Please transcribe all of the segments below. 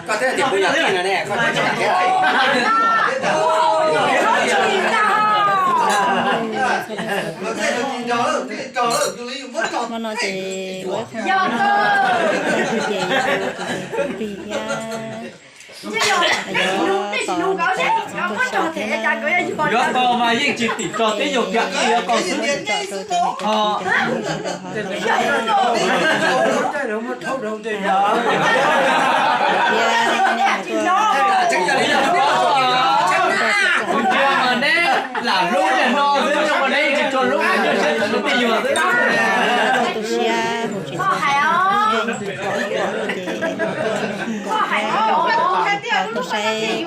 Koj twb tias kuv yog tij no ne, koj twb tsis kam thiab. Hmo no ces ua ib qho ces tig thiab, yuav tos tus sov thiab na. Yuav tos mas yeej tsis tim tso tib yug kiag, yuav tos xwb. Kuv ntsia mas neb lam hlub niaj hnub xwb, neb tsis tshua hlub, neb siab tawv tus tij yug xwb. Tu siab mus tsis tau, ces tau saib.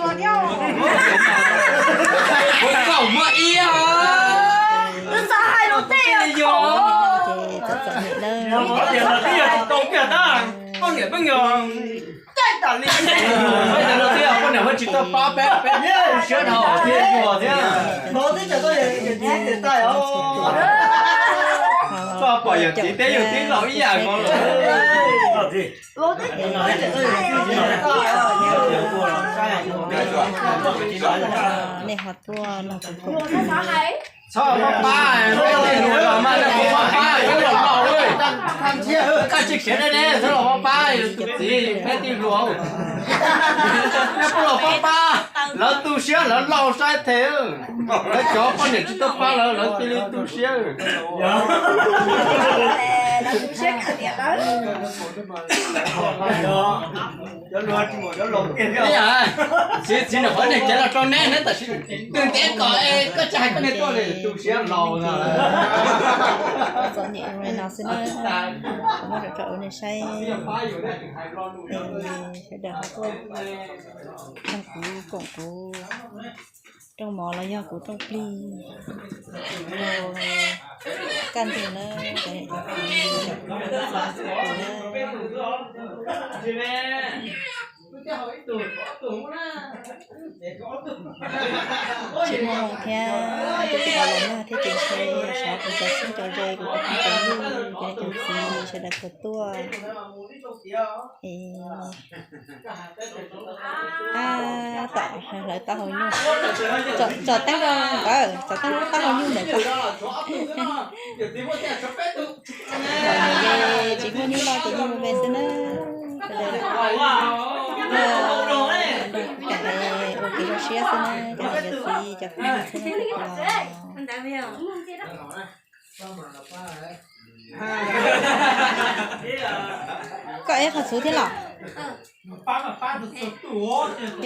Kuv txom muaj ib os. Ces txom txom nyem nawb. Poj niam pheej yog, poj niam pheej tsis tau pab peb, peb siab dhau thiab yuag thiab. Koj pom yawm txiv teb yug tib laus ib yam nkaus lawm. Nej ho tuaj nug kuv koom. Txhob pab pab, peb tej luag mas pab pab, peb los laus, koj tsis khiav deb deb, txhob los pab pab tus txiv, peb tej luag. Peb puas los pab pab, lawv tu siab lawv laus saib thev. Lawv cov poj niam tsis tau pab lawv, lawv cia li tu siab. Txiv, txiv nws qhov niag cev los rau neb, neb tam sim twg ntev kom koj tsis hais koj niag tuaj li, tu siab laus no. Txom nyem li no xwb na, muab rau rau nej saib. Sawv daws ho tuaj nug kuv koom kuv rooj mov los yog kuv rooj plig, kaj ntug na, cov niam cov txiv, cov phooj ywg txhua tus na. Tsis muaj hmoo thiab, twb tsis tau los nag thiab ces ntshe sov kuv cov txheeb cov ze, kuv cov phooj cov ywg, cov niam cov txiv sawv daws txhua tuaj. Es tab tom hlawv taub hau nyuj, tsom teeb rau nkawd, tsom teeb taub hau nyuj ntawm ko. Tsis muaj nyuj loj ces nyuj me me xwb na. Sawv daws nrog kuv koom ua kev zoo siab xwb na, cov niam cov txiv cov phooj ywg txhua leej txhua tus. Koj ib qho txhuv thiab los?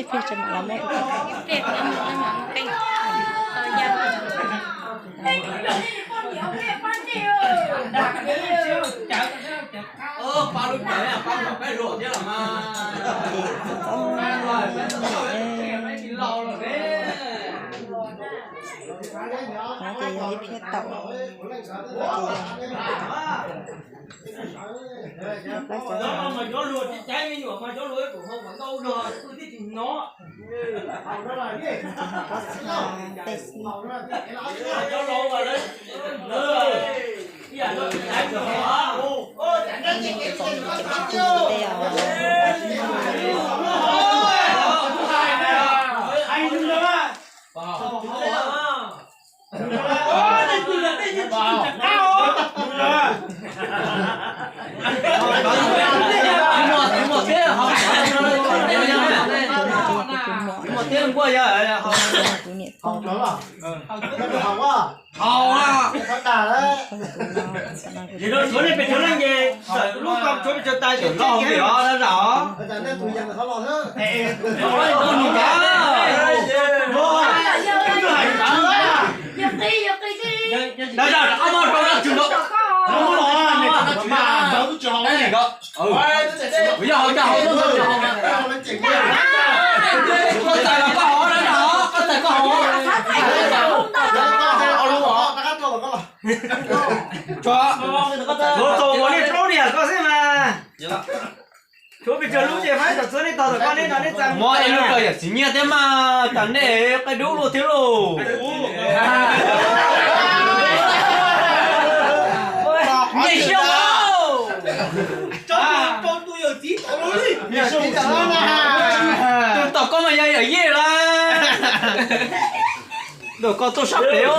Ib pliag tseem mam los muab. Ces yog ib pliag tau. Tej xwb. Tej os. Kuv niam tij. Koj txais los koj hov na, koj txais koj hov. Tshuav, tshuav tus uas nej plaub niam koj xwb mas. Tshuav pes tsawg lub ces faib tom txhua nej tog tom koj nej no nej txais. Mov es lub rau yawm txiv nyiaj thiab mas tas nej qab dub luaj thiab lauj. Nej siab mas. Rau tus yawm txiv Tus tom koj mas yog yawm yij lawm. Tus koj tuaj sab pem os.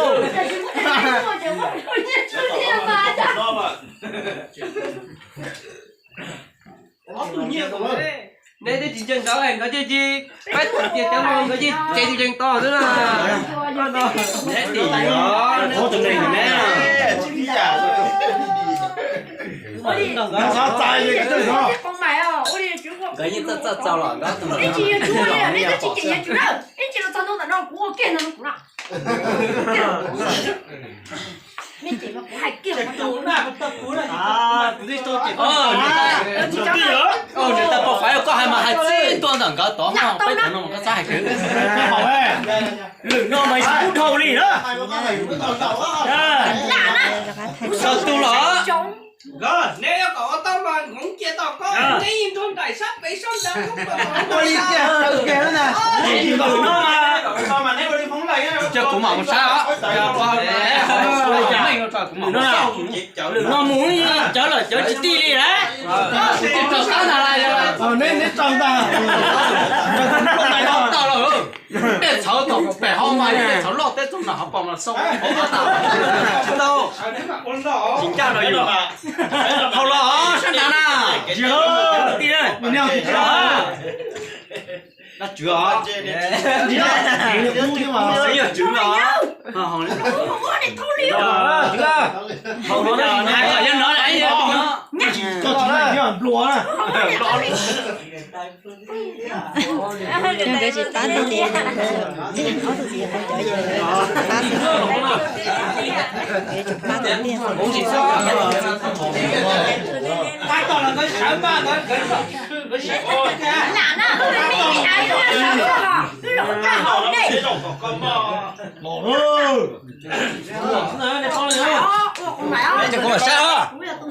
Neb twb tsis ntseeg nkawd, nkawd cia li, peb tias cov no nkawd cia li tsis ntseeg tau xwb na. Neb tim os, neb tus neeg neb. Nkawd yeej txawj txawj txaus los nkawd tus neeg. Nws tau pau faiv koj hais mas hais txij tuaj ntawm nkawd tod no, peb tod no mas koj txhob hais kwv. Lwm no mas yus kub dhau li na. Sawv tus los. Nkawd, neb yuav kom ua tau mas nkoov cia tau koj, neb yeej nrog nraim sab pem sab nraud. Ua li tiag, ua li tiag na. Ces kuv mam mus saib os. Kuv mam mus saib. Lwm no mus cawv lawm cawv tsis tij li na. Neb, neb tso ntag. Tau lawm. Dej txhawv tom pem hauv mas dej txhawv loj teb txoog nram hauv paus mas xau hauv tas. Tsis ncaj rau yus. Haus los sab nrad na. Tij, dab tswv os. Yog tswv os. Haus no, yog no. Nkawd tsis pab tiag tiag, ob tug txiv hauv cov ces pab xwb, nkawd tsis pab tiag tiag. Ces kuv mam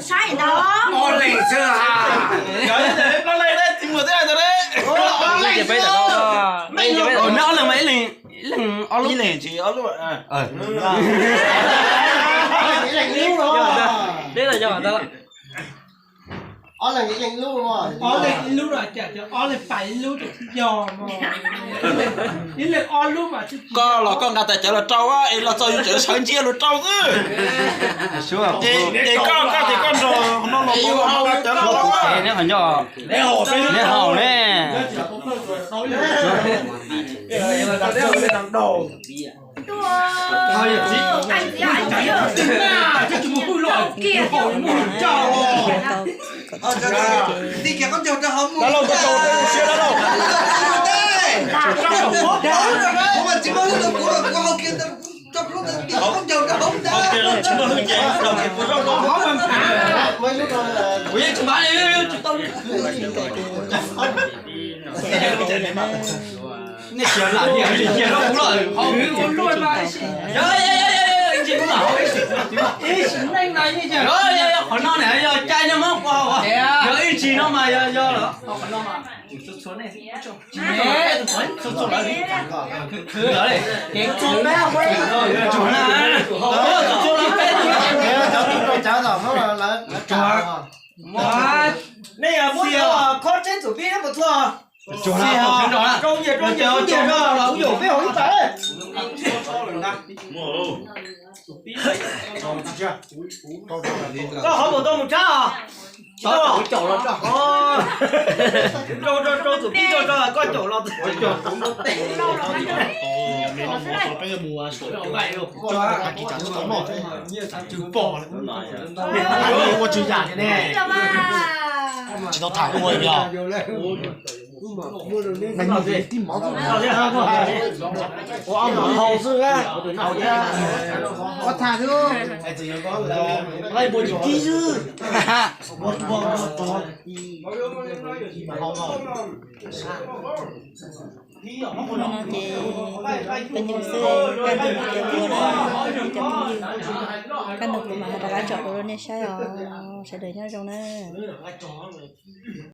saib os. Ob leeg xwb ha. Neb ob leeg mas ib leeg, ib leeg ob lub. Ib leeg tsis ob lub. Ob leeg ib lub no, ob leeg pais ib lub, yog ib leeg ob lub mas. Koj los koj nqa tais cawv los rau es los txog yus tseem sawv ntsia los rau xwb. Ces koj, koj ces koj nrog no los tau, nqa cawv los rau. Neb haus ne. Nej cia lam cia cia rau kuv los hauv ib sim neej na, yog qhov no ne yog cai no mas, yog ib sim no mas yog, yog qhov no mas. Nej muab khob tseb txum pib mus txog. Rau nyias rau nyias, kuv yuam peb hauv ib pas. Koj qhov mus tau mus tshab os. Rau, rau, rau txum pib rau, rau koj caum los. Ua tswv yam ne. Tsis tau tham ua yog. Ua tham xwb, ua tib xwb. Hnub no ces peb nyuag xwb, kaj ntug cov ua na, cov phooj ywg, kaj ntug kuv mam ho rov qab tsom dua rau nej saib os, sawv daws nyob zoo na.